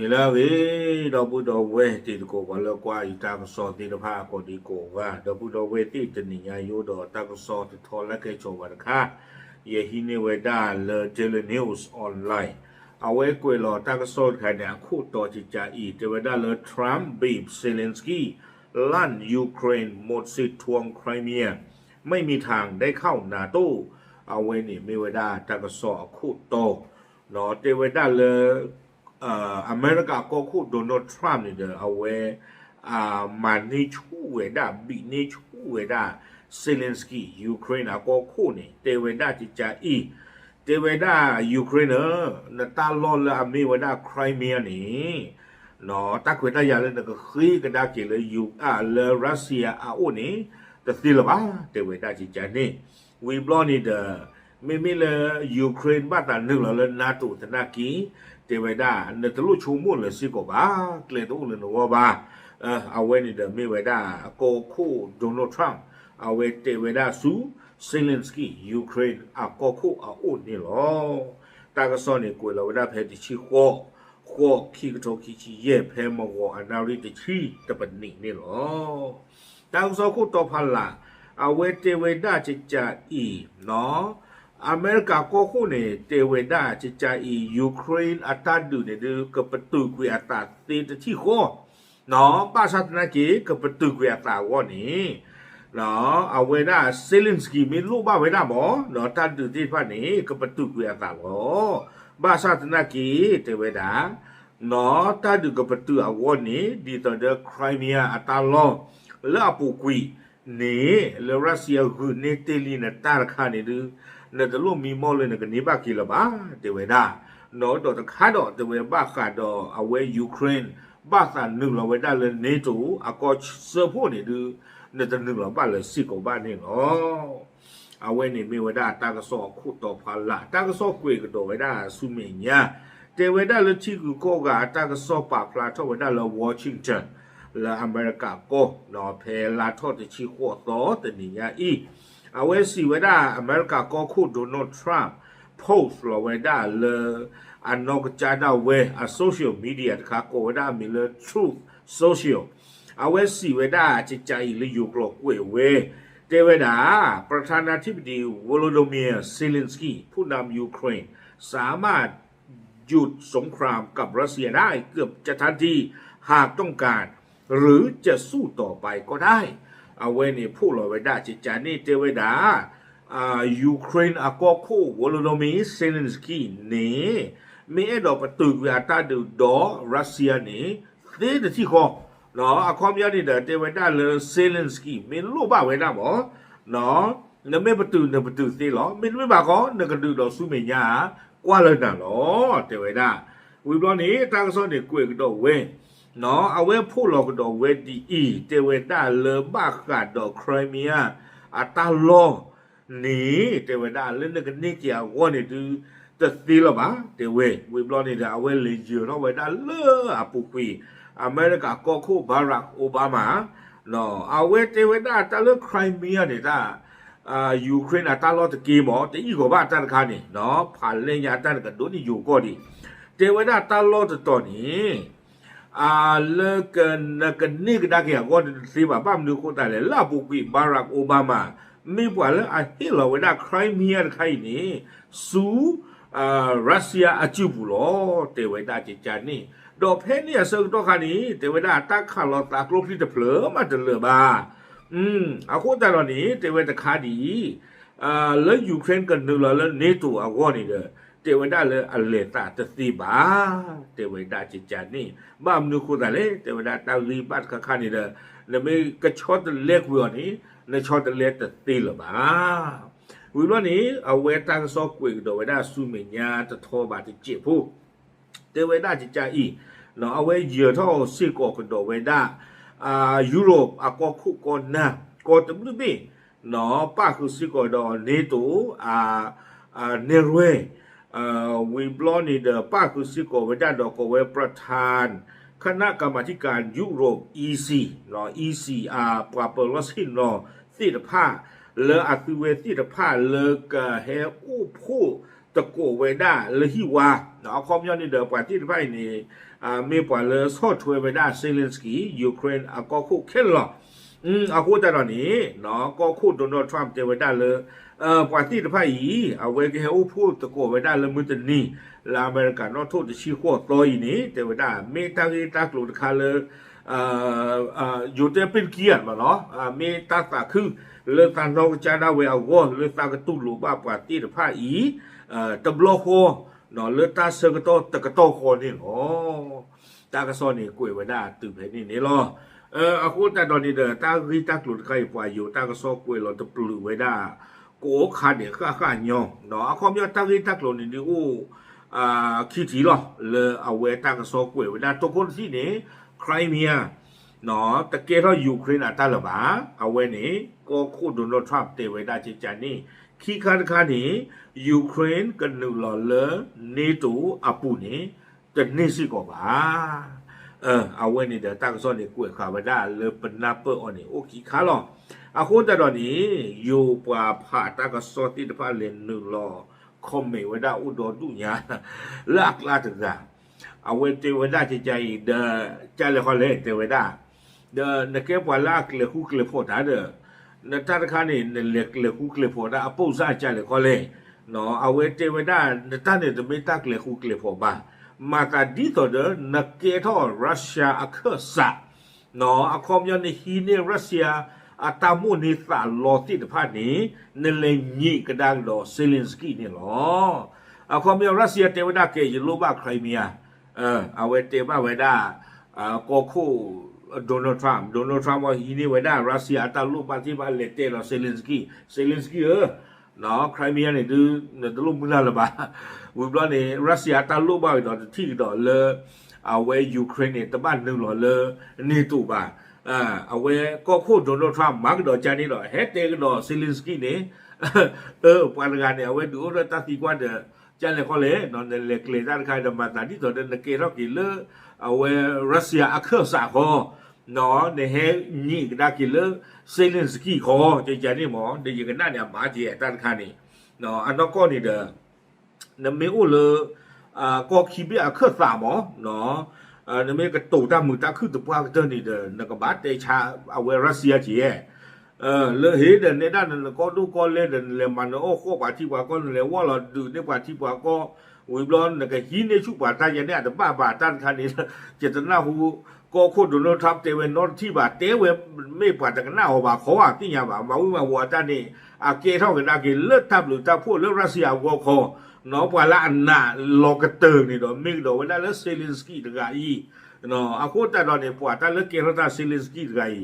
ဂ့ၤလၢအဂ့ၤ, ဒီပုၢ်ဒီဝဲၢ်တံၤသကိး ပှၤလၢကွၢ်ယတၢ်ကစီၣ်သ့ၣ်တဖၣ် ကိးဒံကိးဂၤ, ဒီပုၢ်ဒီဝဲၢ်သ့ၣ်တနံၤညါ ယအိၣ်ဒီးတၢ်ကစီၣ်တထီလၢကဲကီၤဘၣ်တခါ, ယဟံးန့ၢ်ဝဲဒၣ်လၢ Daily News Online, အဝဲကွဲးလီၤတၢ်ကစီၣ်တခါန့ၣ် အခိၣ်တီကကးအံၤ တဲဝဲဒၣ်လၢ Trump bids Zelensky land Ukraine หมดสิทธิ์ทวง Crimea ไม่มีทางได้เข้า NATO, အဝဲန့ၣ်မ့ၢ်ဝဲဒၣ်တၢ်ကစီၣ်အခိၣ်တီ, တဲဝဲဒၣ်လၢ အမဲရကၤကီၢ်ခိၣ် Donald Trump န့ၣ်ဒီး အဝဲ မၤန့ၢ်ဆူၣ်ဝဲဒၣ် ဘံၣ်န့ၢ်ဆူၣ်ဝဲဒၣ် Zelensky Ukraine အကီၢ်ခိၣ်န့ၣ် တဲဝဲဒၣ်ကကးအံၤ, တဲဝဲဒၣ် Ukraine ဧၢ, နတၢ်လီၢ်လၢအမ့ၢ်ဝဲဒၣ် Crimea န့ၣ် တၢ်ခွဲးတၢ်ယာ်လၢနကဃ့ကဒါက့ၤလၢ ယူ- လၢ Russia အအိၣ်န့ၣ် တသ့လၢၤဘၣ်, တဲဝဲဒၣ်ကကးန့ၣ်, ဝံၤဘျီန့ၣ်ဒီး မ့မ့ၢ်လၢ Ukraine ဘၣ်သးနုာ်လီၤလၢ NATO သနာ်က့, တဲဝဲဒၣ် နတလိၣ်ဆိကမိၣ်လၢၤစ့ၢ်ကီးဘၣ်, ကျဲတအိၣ်လၢနဂီၢ်ဘၣ်, အဝဲန့ၣ်ဒီးမ့ၢ်ဝဲဒၣ်ကီၢ်ခိၣ် Donald Trump အဝဲတဲဝဲဒၣ်ဆူ Zelensky Ukraine အကီၢ်ခိၣ်အအိၣ်န့ၣ်လီၤ. တၢ်ကစီၣ်န့ၣ်ကွဲးလီၤဝဲဒၣ်ဖဲတဆံဃိး ဃိး ခံကထိခံဆံယဲၢ် ဖဲမဂီၤအနၣ်ရံၣ်တဆံတပနံးန့ၣ်လီၤ. တၢ်ကစီၣ်ခိၣ်တီဖးလၢ် အဝဲတဲဝဲဒၣ်ကကးအံၤ, အမဲရကၤကီၢ်ခိၣ်န့ၣ် တဲဝဲဒၣ်ကကးအံၤ Ukraine အတၢ်ဒုးန့ၣ်ဒုး ကပတုာ်ကွံာ်အသးသ့တထံၣ်ဃီ, ဘၣ်ဆၣ်သနာ်က့ ကပတုာ်ကွံာ်အသးအဂီၢ်န့ၣ် အဝဲဒၣ် Zelensky မ့ၢ်လိၣ်ဘၣ်ဝဲဒၣ်မး တၢ်ဒုးသ့ၣ်တဖၣ်န့ၣ် ကပတုာ်ကွံာ်အသးလီၤ. ဘၣ်ဆၣ်သနာ်က့ တဲဝဲဒၣ် တၢ်ဒုးကပတုာ်အဂီၢ်န့ၣ် ဒ်သိးဒီး Crimea အတၢ်လီၢ် လၢအပူၤကွံာ်န့ၣ် လၢ Russia ဂုာ်န့ၢ်တ့ၢ်လံနတၢ်တခါန့ၣ်ဒုး နတလိၣ်မံမီၢ်လၢနကန့ၢ်ဘၣ်က့ၤလၢၤဘၣ် တဲဝဲဒၣ်, ဒီးတခါဒီးတဲဝဲဘၣ်ဃးဒီးအဝဲ Ukraine ဘၣ်သးနုာ်လီၤဝဲဒၣ်လၢ NATO အကီၢ်စၢဖှိၣ်န့ၣ်ဒုး နတနုာ်လီၤဘၣ်လၢၤစ့ၢ်ကီးဘၣ်န့ၣ်လီၤ. အဝဲန့ၣ်မ့ၢ်ဝဲဒၣ်တၢ်ကစီၣ်အခိၣ်တီဖးလၢ်, တၢ်ကစီၣ်ကွဲးကဒီးဝဲဒၣ်ဆူမဲာ်ညါ, တဲဝဲဒၣ်လၢထံဂုၤကီၢ်ဂၤအတၢ်ကစီၣ်ပာ်ဖျါထီၣ်ဝဲဒၣ်လၢ Washington လၢအမဲရကၤကီၢ် ဖဲလါထီၣ်တဆံဃိးသီတနံၤညါအံၤ, အဝဲစံးဝဲဒၣ်အမဲရကၤကီၢ်ခိၣ် Donald Trump post လီၤဝဲဒၣ်လၢ အနီၢ်ကစၢ်ဒၣ်ဝဲအ social media တခါ ကိးဝဲဒၣ်အမံၤလၢ Truth Social, အဝဲစံးဝဲဒၣ်ကကးအံၤလၢယိၤကျိာ်ကွဲးဝဲ, တဲဝဲဒၣ် ประธานาธิบดี Volodymyr Zelensky ผู้นำยูเครน สามารถหยุดสงครามกับรัสเซียได้เกือบจะทันที หากต้องการ หรือจะสู้ต่อไปก็ได้ အဝဲန့ၣ်ဖီၣ်လီၤဝဲဒၣ်ကကးန့ၣ် တဲဝဲဒၣ် Ukraine အကီၢ်ခိၣ် Volodymyr Zelensky န့ၣ် မ့ၢ်အဲၣ်ဒိးပတုာ်ကွံာ်အတၢ်ဒုးဒီး Russia န့ၣ် သ့တထံၣ်ဃီ, အခီပညီန့ၣ်ဒီး တဲဝဲဒၣ်လၢ Zelensky မ့ၢ်လိၣ်ဘၣ်ဝဲဒၣ်မး နမ့ၢ်ပတုာ်နပတုာ်သ့လီၤ, မ့တမ့ၢ်ဘၣ်ဃီ နကဒုးဒီးဆူမဲာ်ညါ ကွၢ်လၢနၤလီၤ တဲဝဲဒၣ်. ဝံၤဘျီန့ၣ် တၢ်ကစီၣ်န့ၣ်ကွဲးကဒီးဝဲ, အဝဲဖီၣ်လီၤကဒီးဝဲဒ်အံၤ, တဲဝဲဒၣ်လၢဘၣ်ဃးဒီး Crimea အတၢ်လီၢ်န့ၣ် တဲဝဲဒၣ်လၢနကန့ၢ်က့ၤအဂီၢ်န့ၣ်ဒုး တသ့လၢၤဘၣ် တဲဝဲ. ဝံၤဘျီန့ၣ်ဒီး အဝဲလဲၤယၢၤထီၣ်ဝဲဒၣ်လၢအပူၤကွံာ် အမဲရကၤကီၢ်ခိၣ် Barack Obama အဝဲတဲဝဲဒၣ်တၢ်လၢ Crimea န့ၣ် တၢ် Ukraine အတၢ်လီၢ်တက့ၢ်မး တအံၣ်ဂီၤဘၣ်တၢ်တခါန့ၣ် ဖးလဲၢ်ညါတၢ်န့ၣ်ကဒိးန့ၢ်ယိၤကီၢ်ဒံး, တဲဝဲဒၣ်တၢ်လီၢ်တတီၤန့ၣ် လၢကနကန့ၢ်ကဒါက့ၤအဂီၢ်န့ၣ်တသ့ဘၣ်. ဘၣ်မနုၤအဃိသတးလဲၣ်, လၢအပူၤကွံာ် Barack Obama မ့ၢ်ပှၤလၢအဟ့ၣ်လီၤဝဲဒၣ် Crimea တခါအံၤန့ၣ် ဆူ Russia အစုပူၤလီၤ တဲဝဲဒၣ်ကကးန့ၣ်. ဒီးဖဲန့ၣ်အဆၢကတီၢ်ခါန့ၣ် တဲဝဲဒၣ်တၢ်ခးလီၤသးကျိချံတဖျၢၣ်မးတလၢာ်ဘၣ်. အဃိသတးဒီးန့ၣ် တဲဝဲတခါဒ်အံၤ လၢ Ukraine ကနုာ်လီၤလၢ NATO အဂီၢ်န့ၣ်ဒီး တဲဝဲဒၣ်လၢအလဲၤသးတသ့ဘၣ် တဲဝဲဒၣ်ကကးန့ၣ်. ဘၣ်မနုၤအဃိသတးလဲၣ်, တဲဝဲဒၣ်တၢ်ဂ့ၢ်ဘၣ်တခါခါန့ၣ်ဒီး နမ့ၢ်ကဆီတလဲကွံာ်အီၤန့ၣ် နဆီတလဲတသ့လၢၤဘၣ်. ဝံၤဘျီန့ၣ် အဝဲတၢ်ကစီၣ်ကွဲးကဒီးဝဲဒၣ်ဆူမဲာ်ညါတထီဘၣ်တစဲးဖိ တဲဝဲဒၣ်ကကးအံၤ အဝဲယၢၤထီၣ်စ့ၢ်ကီးကဒီးဝဲဒၣ် Europe အကီၢ်ခိၣ်ကီၢ်နၢ် ကီၢ်တဘျုးဘ့ၣ် ပၣ်ဃုာ်စ့ၢ်ကီးဒီး NATO နဲၣ်ရွဲၣ် ဝံၤဘျီန့ၣ်ဒီး ပၣ်ဃုာ်စ့ၢ်ကီးဝဲဒၣ်ဒီးကိးဝဲ ประธานคณะกรรมาธิการยุโรป EC EC အပှၤပၢၤလီၢ်ဆ့ၣ်နီၤသ့ၣ်တဖၣ် လၢအသုဝဲသ့ၣ်တဖၣ်လၢကဟဲအိၣ်ဖှိၣ် သကိးဝဲဒၣ်လၢဟံၣ်ဝါ, အခီပညီန့ၣ်ဒီး ပှၤသ့ၣ်တဖၣ်အံၤန့ၣ် မ့ၢ်ပှၤလၢဆီၣ်ထွဲဝဲဒၣ် Zelensky Ukraine အကီၢ်ခိၣ်ခဲလၢာ်လီၤ. အဃိသတးဒီးန့ၣ် ကီၢ်ခိၣ် Donald Trump တဲဝဲဒၣ်လၢ ပှၤသ့ၣ်တဖၣ်အံၤ အဝဲကဟဲအိၣ်ဖှိၣ်သကိးဝဲဒၣ်လၢမုၢ်တနံၤ လၢအမဲရကၤနီၣ်ထိၣ်တဆံဃိးသီအံၤန့ၣ် တဲဝဲဒၣ် မ့ၢ်တၢ်ဂ့ၢ်တၢ်ကျိၤတခါလၢ ယိၤတဲပ့ၣ်တကံဧါမးနီၤ, မ့ၢ်တၢ်သးခုလၢသးနီၢ်ကစၢ်ဒၣ်ဝဲအဂီၢ် လၢသးကတူၢ်လိာ်ဘၣ်ပှၤသ့ၣ်တဖၣ်အံၤ တဘျီဃီ လၢတၢ်ဆၢကတီၢ်တကတီၢ်ဃီန့ၣ်လီၤ. တၢ်ကစီၣ်န့ၣ်ကွဲးဝဲဒၣ်တုၤဖဲန့ၣ်န့ၣ်လီၤ. အဃိသတးဒီးန့ၣ်ဒီး တၢ်ဂ့ၢ်တၢ်ကျိၤတခါအံၤ ပှၤယိၤတၢ်ကစီၣ်ကွဲးလီၤတပျုာ်ဝဲဒၣ် ကအိၣ်ခါဒဲးဃၣ်ဃၣ်ညီ, အခီပညီတၢ်ဂ့ၢ်တၢ်ကျိၤန့ၣ်ဒုးအိၣ် ခံထံၣ်လီၤ လၢအဝဲတၢ်ကစီၣ်ကွဲးဝဲဒၣ် တိခိၣ်တထံၣ်န့ၣ် Crimea တကဲထီၣ် Ukraine အတၢ်လၢၤဘၣ်. အဝဲန့ၣ် ကီၢ်ခိၣ် Donald Trump တဲဝဲဒၣ်ကကန့ၣ် ခံခါတခါန့ၣ် Ukraine ကနုာ်လီၤလၢ NATO အပူၤန့ၣ် တန့ၢ်စ့ၢ်ကီးဘၣ်. အဝဲန့ၣ်ဒီးတၢ်ကစီၣ်န့ၣ်ကွဲးဃာ်ဝဲဒၣ်လၢပနၢ်ပၢၢ်အီၤန့ၣ် အိၣ်ခံခါလီၤ. အဃိသတးဒီးန့ၣ် ယိၤပှၤဖးတၢ်ကစီၣ်သ့ၣ်တဖၣ်လဲၤနုာ်လီၤ comment ဝဲဒၣ်အိၣ်ဒီဒူၣ်ညါ လၢအကျါတဂၤ အဝဲတဲဝဲဒၣ်ကကအံၤဒီး ကလဲၤခီလဲၣ်တဲဝဲဒၣ် ဒီးနကဲပှၤလၢအကျဲၤဃူကျဲၤဖိးတၢ်ဒီး နတၢ်တခါန့ၣ် နလဲၤကျဲၤဃူကျဲၤဖိးတၢ်အပိၢ်စၢ်ကလဲၤခီလဲၣ်. အဝဲတဲဝဲဒၣ် နတၢ်န့ၣ်တမ့ၢ်တၢ်ကျဲၤဃူကျဲၤဖိးဘၣ်. မၤသးဒ်သိးဒီး နကဲထီၣ် Russia အခၢၣ်စး အခီပညီနဟံးန့ၢ် Russia အတၢ်မိၣ်န့ၢ်သးလီသ့ၣ်တဖၣ်န့ၣ် နလဲၤညံးကဒါကဒီး Zelensky န့ၣ်လီၤ. အခီပညီ Russia တဲဝဲဒၣ်ကဲ ယလိၣ်ဘၣ် Crimea အဝဲတဲဘၣ်ဝဲဒၣ် ကီၢ်ခိၣ် Donald Trump, Donald Trump အဟံးန့ၢ်ဝဲဒၣ် Russia အတၢ်လိၣ်ဘၣ်သ့ၣ်တဖၣ်လဲၤတဲလီၤ Zelensky, Zelensky ဧၢ Crimea န့ၣ်ဒုး နတလိၣ်မုၢ်လၢ်လၢၤဘၣ်. ဝံၤဘျီန့ၣ် Russia အတၢ်လိၣ်ဘၣ်ကဒီးတထံၣ်ကဒီးလၢ အဝဲ Ukraine န့ၣ် တဘၣ်နုာ်လီၤလၢ NATO ဘၣ်. အဝဲကီၢ်ခိၣ် Donald Trump မၤကဒီးကန့ၣ်ဒီး ဟဲတဲကဒီး Zelensky န့ၣ် ပှၤတဂၤန့ၣ် အဝဲဒုးအိၣ်ဒီးတၢ်သံကွၢ်ဒီး ကလဲၤခီလဲၣ် နလဲၤကျဲၤတၢ်တခါဒီး မၤသးဒ်သိးဒီး နကဲထီၣ်က့ၤလၢ အဝဲ Russia အခၢၣ်စးဃီ နဟဲညံးကဒါက့ၤလၢ Zelensky ဃီ ကကန့ၣ်မး ဒီးယကနၣ်န့ၣ် အမၤက့ၤတၢ်တခါန့ၣ် အနီၢ်ကီၢ်န့ၣ်ဒီး နမ့ၢ်အိၣ်လၢ ကီၢ်ခံဘ့ၣ်အခၢၣ်သးမး နမ့ၢ်ကတိၤတၢ်မုာ်တၢ်ခုၣ်သပှၢ်ကတၢၢ်န့ၣ်ဒီး နကဘၣ်တဲဆါအဝဲ Russia က့ၤ လၢဟ့ဒီးနဲဒၣ်နကီၢ်ဒိၣ်ကီၢ်လဲၢ်ဒီး နလဲၤမၤနၢၤအီၣ်ဃီၣ်ပှၤထံပှၤကီၢ် နလဲၤဝီၢ်လီၤဒုးန့ၢ်ပှၤထံပှၤကီၢ် ဝံၤဘျီနကဟံးန့ၢ်ဆူၣ်ပှၤတၢ်ယဲန့ၣ် အတဘၣ်ဘၣ်တၢ်တခါန့ၣ် ယတနၢ်ဟူ ကီၢ်ခိၣ် Donald Trump တဲဝဲနီတထံၣ်ဘၣ် တဲဝဲမ့ၢ်ပှၤတကနၣ်အီၤဘၣ်ခီဧါ သ့ၣ်ညါဘၣ် မၤဝံၤမၤဝီၤအတၢ်န့ၣ် အကဲထီၣ်ကဒါက့ၤလၢတၢ်ဘျုးတၢ်ဖှိၣ်လၢ Russia အဂီၢ်ခီ နီၢ်ပှၤလၢအနာ်လီၤကတၢၢ်န့ၣ်ဒီး မ့ၢ်ကဒီးဝဲဒၣ်လၢ Zelensky တဂၤအံၤ အဃိသတးဒီးန့ၣ် ပှၤတၢ်လၢကဲထီၣ်တၢ် Zelensky တဂၤအံၤ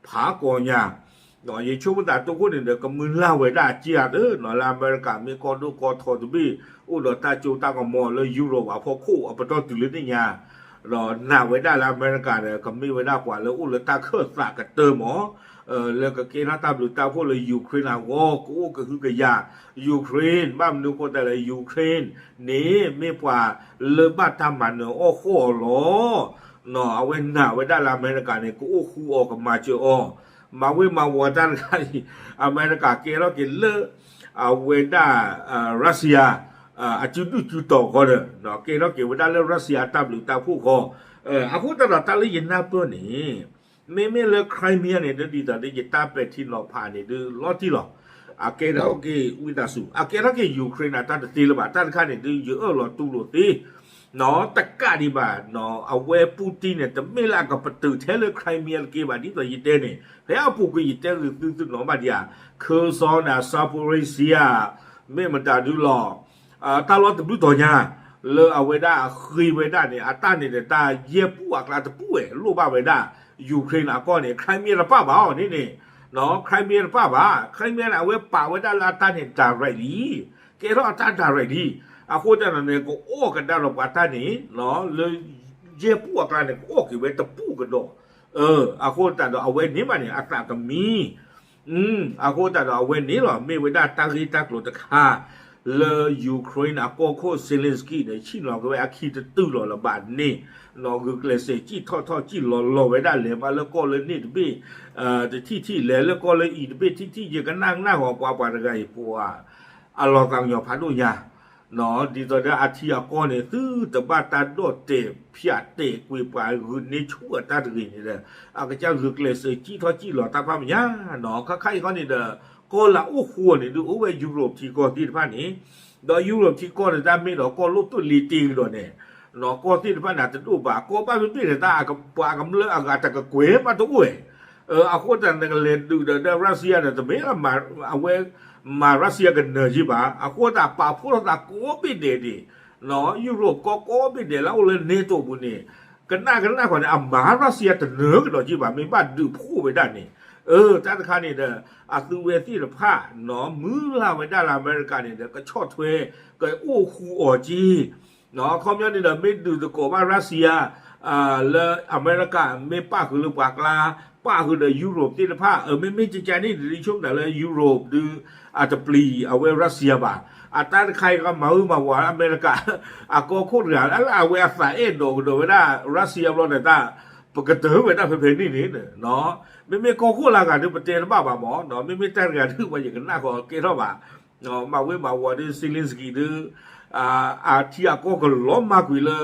ဖးကီညါ ယဆိကမိၣ်သးတိခိၣ်န့ၣ်ဒီး ကမုၢ်လၢ်ဝဲဒၣ်အက့ၢ်အဂီၤ လၢအမဲရကၤမ့ၢ်ကီၢ်ဒိၣ်ကီၢ်ထီတဘ့ၣ် အိၣ်ဒီးတၢ်ကၠိတၢ်ကမီၤလၢ Europe အဖီခိၣ်အပတီၢ်တုၤလၢန့ၣ်ညါ ဒီးနာ်ဝဲဒၣ်လၢအမဲရကၤဒီး ကမ့ၢ်ဝဲဒၣ်ပှၤလၢအိၣ်လၢတၢ်ခၢၣ်သးကတၢၢ်မး လၢကကဲထီၣ်တၢ်ဘျုးတၢ်ဖှိၣ်လၢ Ukraine အဂီၢ် ကအိၣ်ကဟုကယာ် Ukraine ဘၣ်မနုၤအဃိသတးလဲၣ် Ukraine န့ၣ် မ့ၢ်ပှၤလၢဘၣ်တၢ်မၤနၢၤအီၣ်ဃီၣ်အီၤလီၤ. အဝဲနာ်ဝဲဒၣ်လၢအမဲရကၤန့ၣ် ကအိၣ်ဃူအီၤကမၤစၢၤအီၤ မၤဝ့ၤမၤဝီၤတၢ်တခါအံၤ အမဲရကၤကဲထီၣ်က့ၤလၢ အဝဲဒၣ် Russia အစုဒုၣ်စုတီၤဃီဒီး ကဲထီၣ်က့ၤဝဲဒၣ်လၢ Russia အတၢ်ဘျုးတၢ်ဖှိၣ်ဃီ အဃိသတးဒီးတၢ်လၢယနၢ်ပၢၢ်န့ၣ် မ့မ့ၢ်လၢ Crimea န့ၣ် ဒ်သိးဒီးယတၢ်ပဲာ်ထံနီၤဖးန့ၣ်ဒုးလီၤတံၢ်လီၤ. အကဲထီၣ်က့ၤဝံသးစူၤ အကဲထီၣ်က့ၤ Ukraine အတၢ်တသ့လၢၤဘၣ် တၢ်တခါန့ၣ်ဒုး ယအၢၣ်လီၤတူၢ်လိာ်သ့ နီၢ်တကးဒံးဘၣ် အဝဲ Putin န့ၣ် တမ့ၢ်လၢအကပတုာ်ထဲလၢ Crimea တက့ၢ်ဘၣ် ဒ်သိးယတဲန့ၣ် ဖဲအပူၤကွံာ်ယတဲဂ့ၤသုသုနီၢ်ဘၣ်ဒံးဧါ Kherson ဒီး Zaporizhzhia မ့ၢ်မတၤဒုးလီၤ တၢ်လီၢ်တဘျုးတီၤညါ လၢအဝဲဒၣ်အဃ့ဝဲဒၣ်န့ၣ် အတၢ်န့ၣ်ဒီးတၢ်ယဲၢ်ပူၣ်အကျါတပူၣ်ဝဲ လိၣ်ဘၣ်ဝဲဒၣ် Ukraine အကီၢ်န့ၣ် Crimea တပၣ်ဘၣ်အီၤန့ၣ်န့ၣ် Crimea တပၣ်ဘၣ် Crimea န့ၣ် အဝဲပာ်ဝဲဒၣ်လၢအတၢ်န့ၣ် directly ကဲထီၣ်အတၢ် directly အဃိသတးဒီးန့ၣ် ကအိၣ်ကဒါဒီးပှၤတၢ်န့ၣ် လၢယဲၢ်ပူၣ်အကျါန့ၣ် ကအိၣ်က့ၤဝဲတပူၣ်ကဒီး အဃိသတးဒီးအဝဲန့ၣ်ဘၣ်န့ၣ် အသးကမံ အဃိသတးဒီးအဝဲန့ၣ်လီၤ မ့ၢ်ဝဲဒၣ်တၢ်ဂ့ၢ်တၢ်ကျိၤတခါ လၢ Ukraine အကီၢ်ခိၣ် Zelensky န့ၣ် ဆ့ၣ်နီၤက့ၤဝဲအခံတတုၤလီၤလၢၤဘၣ်န့ၣ် နီၢ်ဂုာ်ကျဲးစၢးစံၣ်ထီၣ်ထီၣ်စံၣ်လီၤလီၤဝဲဒၣ် လဲၤဘၣ်လၢကီၢ်လၢန့ၣ်တဘ့ၣ် တထံၣ်ထံၣ် လဲၤလၢကီၢ်လၢအံၤတဘ့ၣ်ထံၣ်ထံၣ် ယကနၣ်ကနၣ်ဂီၤပှၤပှၤတဂၤအံၤပှၤ အလီၤသးကညီၤဖးဒိၣ်ညါ ဒ်သိးဒီးအထံအကီၢ်န့ၣ် သုတဘၣ်တၢ်ဒီၣ်တဲာ်ဖၠးတဲာ်ကွံာ်ပှၤဂုာ်န့ၢ်ဆူၣ်အတၢ်တဂ့ၤန့ၣ်ဒီး အကစၢ်ဂုာ်ကျဲးစၢးစံၣ်ထီၣ်စံၣ်လီၤတၢ်ဖးမညါနီၤ. ခါခါအံၤခီန့ၣ်ဒီး ကီၢ်လၢအိၣ်ဃူအီၤန့ၣ်ဒုး အိၣ်ဝဲယူရိးထံကီၢ်သ့ၣ်တဖၣ်န့ၣ် ဒီးယူရိးထံကီၢ်န့ၣ် တၢ်မ့ၢ်ဒီးကီၢ်လိၣ်သိၣ်လ့တ့ၢ်ကဒီးန့ၣ် ကီၢ်သ့ၣ်တဖၣ်န့ၣ် တဒိၣ်ဘၣ် ကီၢ်ဘၣ်မ့ၢ်ဘ့ၣ်န့ၣ် တၢ်ပှၤကမျၢၢ်အဂၤတကကွဲၢ်ဘၣ်တအိၣ်ဝဲ အဃိသတးနကလဲၤဒုးဒီး Russia န့ၣ် တမ့ၢ်လၢ အဝဲမၤ Russia ကနၢၤက့ဘၣ်. အဃိသတးပာ်ဖှိၣ်ထီၣ်သးကိးဘ့ၣ်ဒဲးဒံး ယူရိးကီၢ်ကိးဘ့ၣ်ဒဲးလၢအအိၣ်လၢ NATO ပူၤန့ၣ် ကနၣ်ကနၣ်ဃီန့ၣ် အမၤ Russia တနၢၤကဒီးက့ဘၣ် မ့ၢ်ဘၣ်ဒုးဖှိၣ်ဝဲဒၣ်န့ၣ် တၢ်တခါန့ၣ်ဒီး အသုဝဲသ့ၣ်တဖၣ် မုၢ်လၢ်ဝဲဒၣ်လၢအမဲရကၤန့ၣ်ဒီး ကဆီၣ်ထွဲ ကအိၣ်ဃူအီၤက့ အခီပညီန့ၣ်ဒီး မ့ၢ်ဒုးသကိးဘၣ် Russia လၢအမဲရကၤ မ့ၢ်ပၣ်ဃုာ်လၢပှၤကျါ ပၣ်ဃုာ်ဒီးယူရိးသ့ၣ်တဖၣ် မ့မ့ၢ်ကကန့ၣ် တဒ်ဆိကမိၣ်တၢ်လၢယူရိးဒုး အတပျံၤအဝဲ Russia ဘၣ်. အတၢ်တခါအံၤကမၤဝဲမၤဝီၤလၢအမဲရကၤ အကီၢ်ခိၣ်တဂၤ လၢအဝဲအသးအဲၣ်ဒိးကဒီးဝဲဒၣ် Russia ဘျီန့ၣ် တၢ် ပကတၢၢ်ဝဲဒၣ်ဖဲဖဲန့ၣ်န့ၣ် မ့မ့ၢ်ကီၢ်ခိၣ်လၢအဂၤဒုး ပတဲတဘၣ်ဘၣ်မး မ့မ့ၢ်တၢ်တဂၤဒုး ပှၤယကနၣ်ဃီကဲထီၣ်ဘၣ် မၤဝဲမၤဝီၤဒုး Zelensky ဒုး အထံအကီၢ်ကလီၤမၢ်ကွံာ်လၢ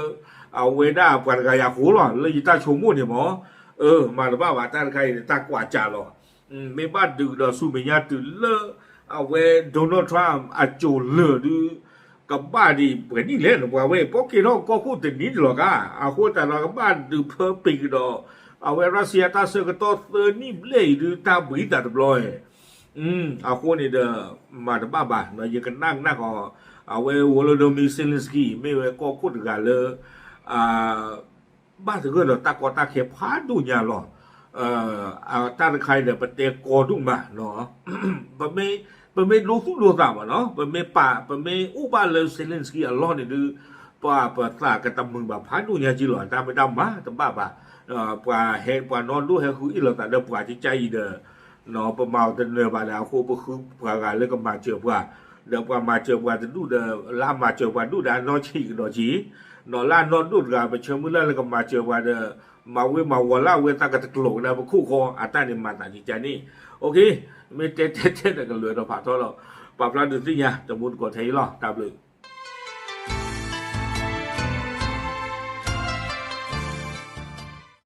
အဝဲဒၣ်ပှၤတဂၤယၤဃိလီၤ လၢယတၢ်ဆိကမိၣ်န့ၣ်မး မၤတဘၣ်ဘၣ် တၢ်တခါအံၤန့ၣ် တၢ်ကွၢ်ကၢ်လီၤ. မ့ၢ်ဘၣ်ဒုးဒီးဆူမဲာ်ညါတုၤလၢ အဝဲ Donald Trump အစိၤလၢာ်ဒုး ကဘၣ်ဒံးပှဲၤနံၣ်လဲၣ်န့ၣ် ပှၤဝဲအံၤ ပကဲထီၣ်ကီၢ်ခိၣ်တနံၤန့ၣ်လီၤကါ အဃိသတးဒီးကဘၣ်ဒုးဖၢပ့ၤကဒီး အဝဲ Russia တၢ်ဆၢကတီၢ်သၢနံၣ်ဘျဲၣ်အံၤဒုး တၢ်ဘှံးသးတဘျီ အဃိန့ၣ်ဒီး မၤတဘၣ်ဘၣ် ယကနၣ်ကနၣ်ဃီ အဝဲ Volodymyr Zelensky မ့ၢ်ဝဲကီၢ်ခိၣ်တဂၤလၢ ဘၣ်သဂၢၢ်ဒီးတၢ်ကီတၢ်ခဲဖးဒိၣ်ညါလီၤ. တၢ်တခါအံၤဒီး ပတဲကီဒိၣ်မး ပမ့ၢ်ဒိသူၣ်ဒိသးမးနီၤ ပမ့ၢ်ပာ် ပမ့ၢ်အိၣ်ဘၣ်လၢ Zelensky အလီၢ်န့ၣ်ဒုး ပှၤပသးကတမုာ်ဘၣ်ဖးဒိၣ်ညါက့လီၤ တၢ်မ့ၢ်တၢ်မၤတဘၣ်ဘၣ်. ပှၤဟဲ ပှၤနီၢ်ဒိၣ်ဟဲဃုအ့ၣ်လိာ်သးဒီးပှၤကကါအံၤဒီး ပမၤအီၤတနၢၤဘၣ်ဒီး အဃိပဃုပှၤဂၤလၢကမၤစၢၤပှၤ ဒီးပှၤမၤစၢၤပှၤတဒူၣ်ဒီး လၢအမၤစၢၤပှၤဒူၣ်ဒီးအနီၢ်ဆံးကဒီးက့ နီၤ လၢအနီၢ်ဒိၣ်တဂၤ ပဆၢမုၢ်လၢ်လၢကမၤစၢၤပှၤဒီး မၤဝဲမၤဝီၤလၢအဝဲသးကတကျိၤကဒါပခိၣ်ဃီ အတၢ်န့ၣ်မၤသးကကါန့ၣ် မ့ၢ်တဲတဲတဲဒီးကလၢၤဒီးဖးထီလီၤ. ပာ်ဖျါဒုးသ့ၣ်ညါ တမူတကိးထဲအံၤလီၤ. တၢ်ဘျုး